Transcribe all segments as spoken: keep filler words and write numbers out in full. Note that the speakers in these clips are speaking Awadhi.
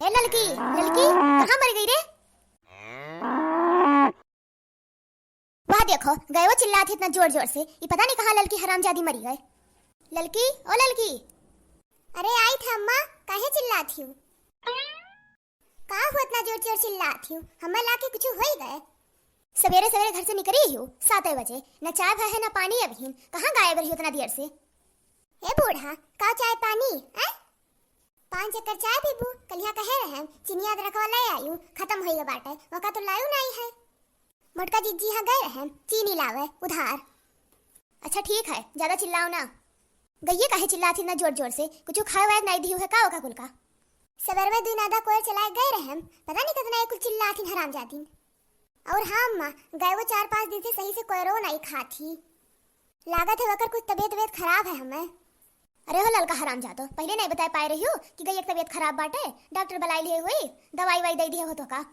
ए ललकी, ललकी, कहाँ मर गई रे? वह देखो, गयवा चिल्लात ही इतना जोर जोर से, ई पता नहीं कहाँ ललकी हरामजादी मरी गए। ललकी, ओ ललकी। अरे आई था अम्मा, काहे चिल्लात ही? का हुआ इतना जोर जोर चिल्लात ही? हमें लाके कुछ होई गए? सवेरे सवेरे घर से निकरी ही सात बजे, न चाय भा है न पानी अबहिन, कहाँ गायब रही उतना देर से? ए बूढ़ा, का चाय पानी, हैं? पाँच चक्कर चाय पीबू, कलिया कहे रहम, चीनी अदरकवा ले आयु, खत्म होई गए बाटे, वका तो लायु नहीं है। मोटका जिज्जी यहाँ गए रहम, चीनी लावे, उधार। अच्छा ठीक है, ज्यादा चिल्लाओ ना। गइये काहे चिल्लात ही ना जोर जोर से, कुछ खाए वाए नहीं दिहु है का ओका कुल का? सवेरवे दिन आधा कोयर चलाए गए रहम, पता नहीं कितना ये कुल चिल्लात ही हरामजादी। और हाँ अम्मा, गए वो चार पाँच दिन से सही से कोयरो नहीं खात ही। लागत है वकर कुछ तबीयत तबीयत खराब है हमें। अरे हो ललका हरामजादो, पहले नहीं बताए पाए रही हो कि गई एक तबीयत खराब बाटे, डॉक्टर बुलाई लिए हुई, दवाई वाई दे दिए हो तो का?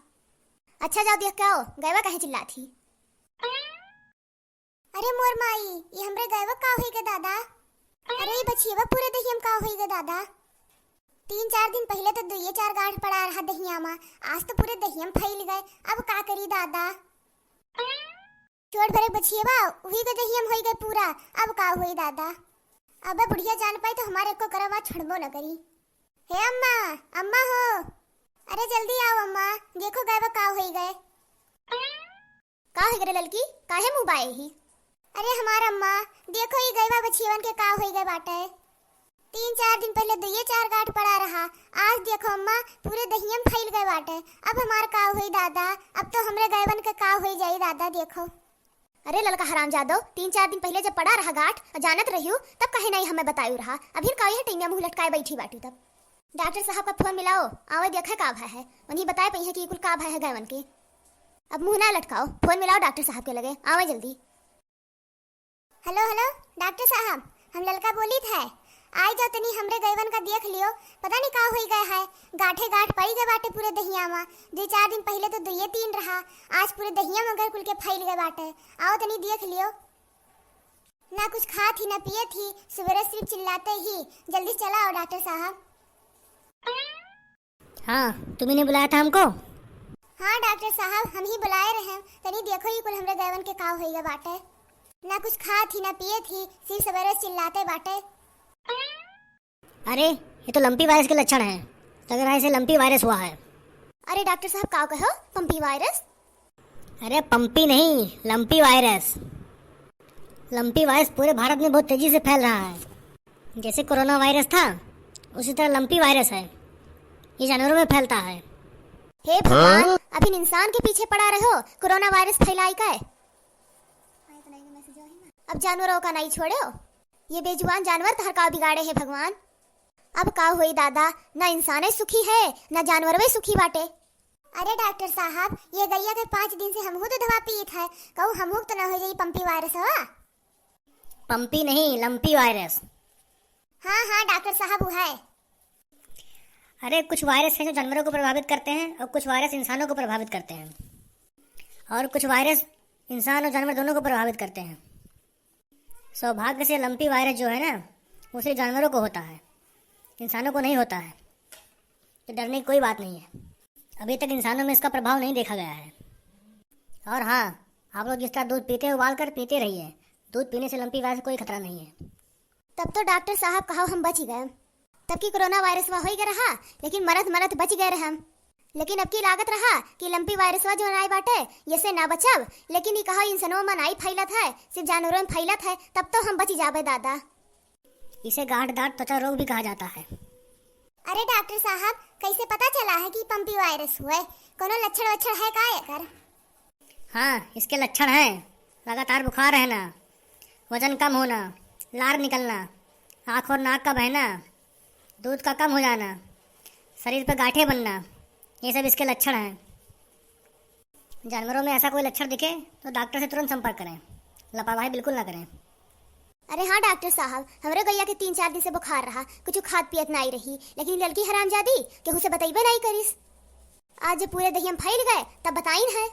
अच्छा जाओ देख के आओ, गयवा काहे चिल्लात ही? अरे मोर माई, ये हमरे गयवा का होई गे दादा? अरे ये बछियवा पूरे दहियम का होई गे दादा? तीन चार दिन पहले तो दुइये चार गांठ पड़ा रहा दहिया मा, आज तो पूरे दहियम फैल गए, अब का करी दादा? छोट भरे बछियवा, उही के दहियम होई गए पूरा, अब का होई दादा? अबे बुढ़िया जान पाई तो हमारे को करवा छोड़बो न करी। हे अम्मा, अम्मा हो, अरे जल्दी आओ अम्मा, देखो गयवा का होई गए। का होई गए रे ललकी, काहे मुँह बाए ही? अरे हमार अम्मा, देखो ई गयवा बछियवन के का होई गए बाटे। तीन चार दिन पहले दुइये चार गांठ पड़ा रहा, आज देखो अम्मा पूरे दहियम फैल गए बाटे। अब हमार का होई दादा, अब तो हमरे गयवन के का होई जाई दादा, देखो। अरे ललका हरामजादो, तीन चार दिन पहले जब पड़ा रहा गांठ, जानत रहियो, तब काहे नहीं हमें बतायु रहा? अभी का यह टेंगा मुंह लटकाए बैठी बाटू तब। डॉक्टर साहब का फोन मिलाओ, आवे देखे का भय है, उन्हीं बताए पई है कि कुल का भय है गयवन के। अब मुंह ना लटकाओ, फोन मिलाओ डॉक्टर साहब के लगे, आवे जल्दी। हेलो, हेलो, डॉक्टर साहब, हम ललका बोलित है। आई जाओ तनी हमरे गयवन का देख लियो, पता नहीं का होई गए है, गांठे गांठ पड़ी गए बाटे पूरे दहिया मा। दुई चार दिन पहले तो दुइये तीन रहा, आज पूरे दहिया मा गए कुल के फैल गए बाटे। आओ तनी देख लियो। ना कुछ खात ही ना पियत ही, सुबेरे सिर्फ चिल्लाते ही। जल्दी चला आओ डॉक्टर साहब। हाँ, तुम्ही ने बुलाया था हमको? हाँ डॉक्टर साहब, हम ही बुलाए रहे। तनी देखो ई कुल हमरे गयवन के का होई गए बाटे। ना कुछ खात ही ना पियत ही, सिर्फ सवेरे चिल्लाते बाटे। अरे, ये तो लंपी वायरस के लक्षण हैं। लग रहा है इसे लंपी वायरस हुआ है। अरे डॉक्टर साहब, का कहो? पंपी वायरस? अरे पंपी नहीं, लंपी वायरस। लंपी वायरस पूरे भारत में बहुत तेजी से फैल रहा है। जैसे कोरोना वायरस था, उसी तरह लंपी वायरस है, ये जानवरों में फैलता है। हे भगवान, हाँ? अभी इंसान के पीछे पड़ा रहो, कोरोना वायरस फैलाई का है। अब जानवरों का नहीं छोड़ो, ये बेजुबान जानवर तहर का बिगाड़े है भगवान। अब का होई दादा, ना इंसाने सुखी है, ना जानवरवे सुखी बाटे। अरे डॉक्टर साहब, ये गैया के पाँच दिन से हमहू दूधवा पीत है, कहूँ हमहू तो ना हो जाई पंपी वायरस हवा? पंपी नहीं, लंपी वायरस। हाँ, हाँ डॉक्टर साहब, वो है। अरे कुछ वायरस हैं जो जानवरों को प्रभावित करते हैं और कुछ वायरस इंसानों को प्रभावित करते हैं, और कुछ वायरस इंसान और जानवर दोनों को प्रभावित करते हैं। सौभाग्य से लंपी वायरस जो है ना, वो सिर्फ जानवरों को होता है, इंसानों को नहीं होता है, तो डरने की कोई बात नहीं है। अभी तक इंसानों में इसका प्रभाव नहीं देखा गया है। और हाँ, आप लोग जिस तरह दूध पीते हैं, उबाल कर पीते रहिए। दूध पीने से लंपी वायरस कोई खतरा नहीं है। तब तो डॉक्टर साहब कहो हम बच गए। तब की कोरोना वायरस हुआ हो गया रहा, लेकिन मरत मरत बच गए रहे हम। लेकिन अब की लागत रहा कि लंपी वायरसवा जो नाई बाटे, ये से ना बचब, लेकिन ई कहा इंसानों में नाई फैलत है, सिर्फ जानवरों में फैलत है, तब तो हम बच जाबे दादा। इसे गांठ दांत त्वचा रोग भी कहा जाता है। अरे डॉक्टर साहब, कैसे पता चला है कि पंपी वायरस हुए? कोनो लक्षण वक्षण है का एकर? हाँ, इसके लक्षण हैं, लगातार बुखार रहना, वजन कम होना, लार निकलना, आँख और नाक का बहना, दूध का कम हो जाना, शरीर पर गांठें बनना, ये सब इसके लक्षण हैं। जानवरों में ऐसा कोई लक्षण दिखे तो डॉक्टर से तुरंत संपर्क करें, लापरवाही बिल्कुल ना करें। अरे हाँ डॉक्टर साहब, हमरे गैया के तीन चार दिन से बुखार रहा, कुछ खात पियत नाई रही, लेकिन ललकी हरामजादी केहू से बतइबे नाई करिस। आज जब पूरे दहिया में फैल गए तब बताइन है।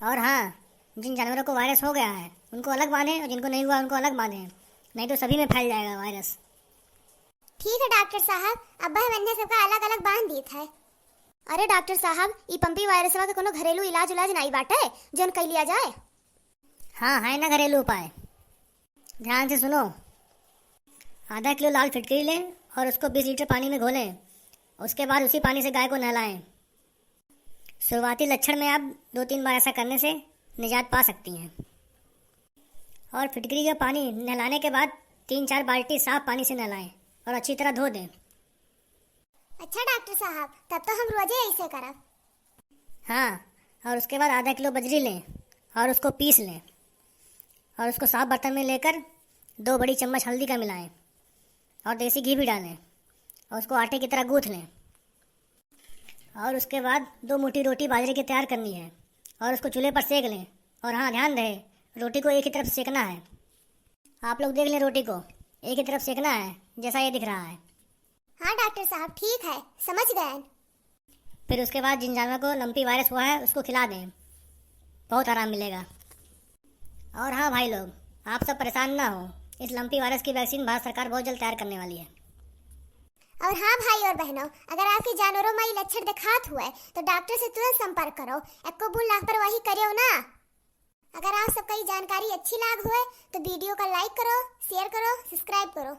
और हाँ, जिन जानवरों को वायरस हो गया है उनको अलग बांधें और जिनको नहीं हुआ उनको अलग बांधें, नहीं तो सभी में फैल जाएगा वायरस। ठीक है डॉक्टर साहब, अब हम इन्हें सबका अलग अलग बांध दीत है। अरे डॉक्टर साहब, ई पम्पी वायरसवा के कोनो घरेलू इलाज उलाज नाई बाटे, जौन कइ लिया जाए? हाँ, है ना घरेलू उपाय। ध्यान से सुनो। आधा किलो लाल फिटकरी लें और उसको बीस लीटर पानी में घोलें। उसके बाद उसी पानी से गाय को नहलाएं। शुरुआती लक्षण में आप दो तीन बार ऐसा करने से निजात पा सकती हैं। और फिटकरी का पानी नहलाने के बाद तीन चार बाल्टी साफ पानी से नहलाएं और अच्छी तरह धो दें। अच्छा डॉक्टर साहब, तब तो हम रोजे ऐसे करब। हाँ, और उसके बाद आधा किलो बजरी लें और उसको पीस लें और उसको साफ बर्तन में लेकर दो बड़ी चम्मच हल्दी का मिलाएं और देसी घी भी डालें और उसको आटे की तरह गूँथ लें। और उसके बाद दो मोटी रोटी बाजरे की तैयार करनी है और उसको चूल्हे पर सेक लें। और हाँ, ध्यान रहे, रोटी को एक ही तरफ सेकना है। आप लोग देख लें, रोटी को एक ही तरफ सेकना है, जैसा ये दिख रहा है। हाँ डॉक्टर साहब, ठीक है, समझ गए। फिर उसके बाद जिन जानवर को लंपी वायरस हुआ है, उसको खिला दें, बहुत आराम मिलेगा। और हाँ भाई लोग, आप सब परेशान ना हो, इस लंपी वायरस की वैक्सीन भारत सरकार बहुत जल्द तैयार करने वाली है। और हाँ भाई और बहनों, अगर आपके जानवरों में ये लक्षण दिखात हुए तो डॉक्टर से तुरंत संपर्क करो, एको बूंद लापरवाही करियो ना। अगर आप सबका ये जानकारी अच्छी लाग हुए तो वीडियो का like करो, share करो, subscribe करो।